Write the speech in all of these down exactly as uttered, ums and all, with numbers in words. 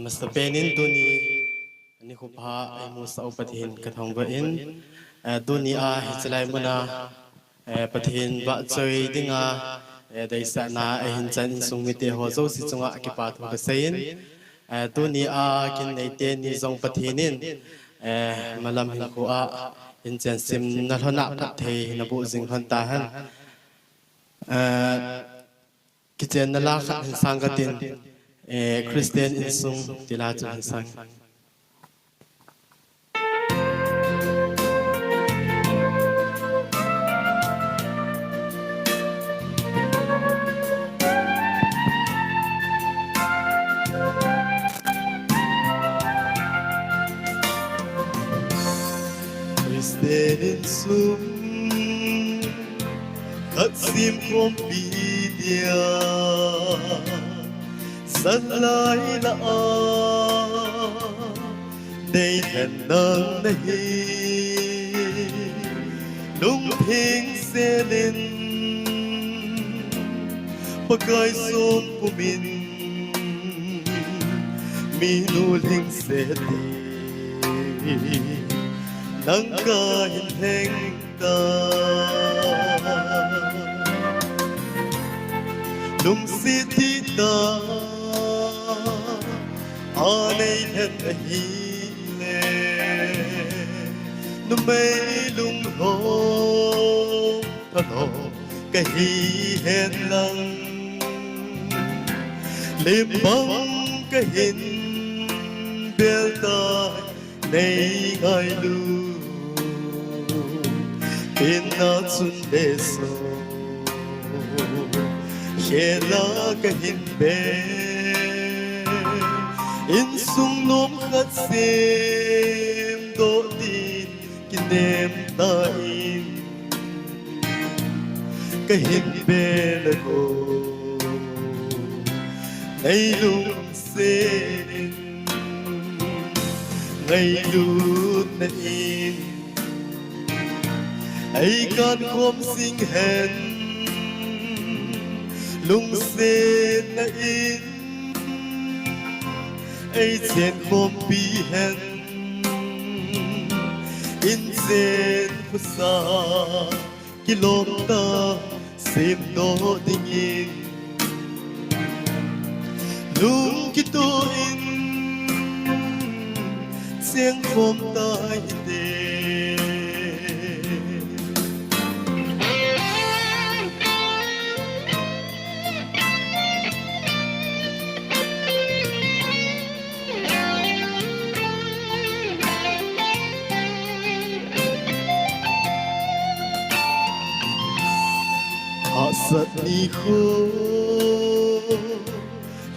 Masapen in tuni nikho pha eimusah u Pathen kathangvah in, eh, tuni a hiche lai muna, eh, Pathen vahchoi dinga, eh, deisahna eihin chan insung mite ho jouse chunga kipa thu kasei in, eh, tuni a kin neite ni jong Pathen in, eh, malam hinkho a hin chensimna lhon a phatthei naboh jing lhon tahen. Eh, kichenna la khat hin sang katin, eh, Christian insung ti la chu hin sang. Christian insung khat sem khompi dia, jan lai lah a deihen nang nahi, lungtheng sel in Pakai songpum in, minu lhingset in nang kahin lheng tai. Lungset tah a neihen ahile, numei lunglhom phalou kahi hen lang, lem bang kahin bel tai, nei ngailut in a chun le so khela kahin be, insung nom khat sem doh din kinem tan kahin be le ko, nei lungset in ngailut na in, ei kan khom jing hen lungset na in, ei chen khompi hen, inchen khosa kilom tah sem doh dingin, lung kituh in cheng khom tai hite. Hahsat nikho,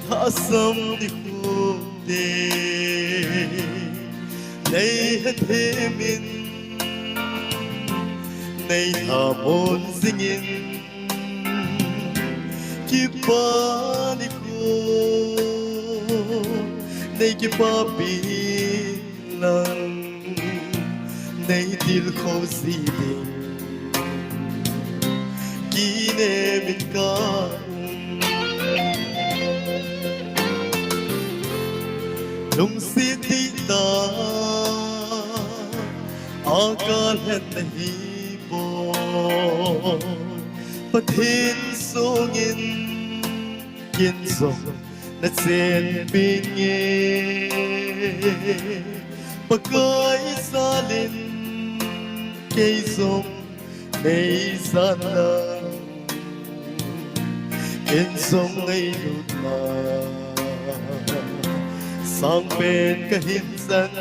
lhasam nikho te, nei hethem in, nei lhamon jing in, kipa nikho, nei kipapi lang, nei tilkhou ji ding kinem in ka um. Lungset tah a kalhen nahi bou, Pathen songin kin jong na chenpi nge, Pakai jalin kei jong nei jan lang, kin jong ngailutna sangpen kahin chan.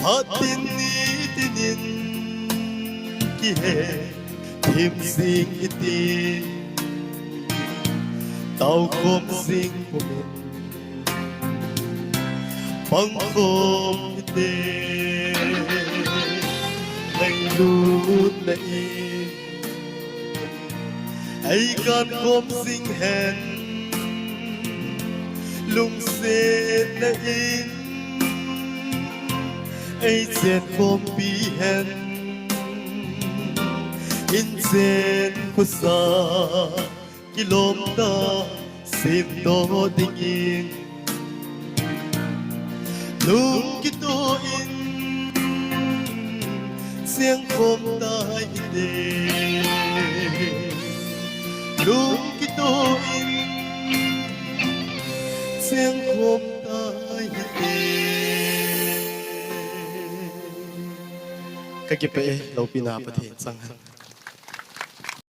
Phat tin ni tin in kihe thim jing hite, tao khom jing pumin pang khom hite. Ngailutna in ei kan khom jing hen, lungsetna in ei chen khompi hen, inchen khosa kilom tah Dim to dingin lung kito in siang khom tai hite. Lung kito in siang khom tai hite. Ka kipe e, loupina Pathen chang hen.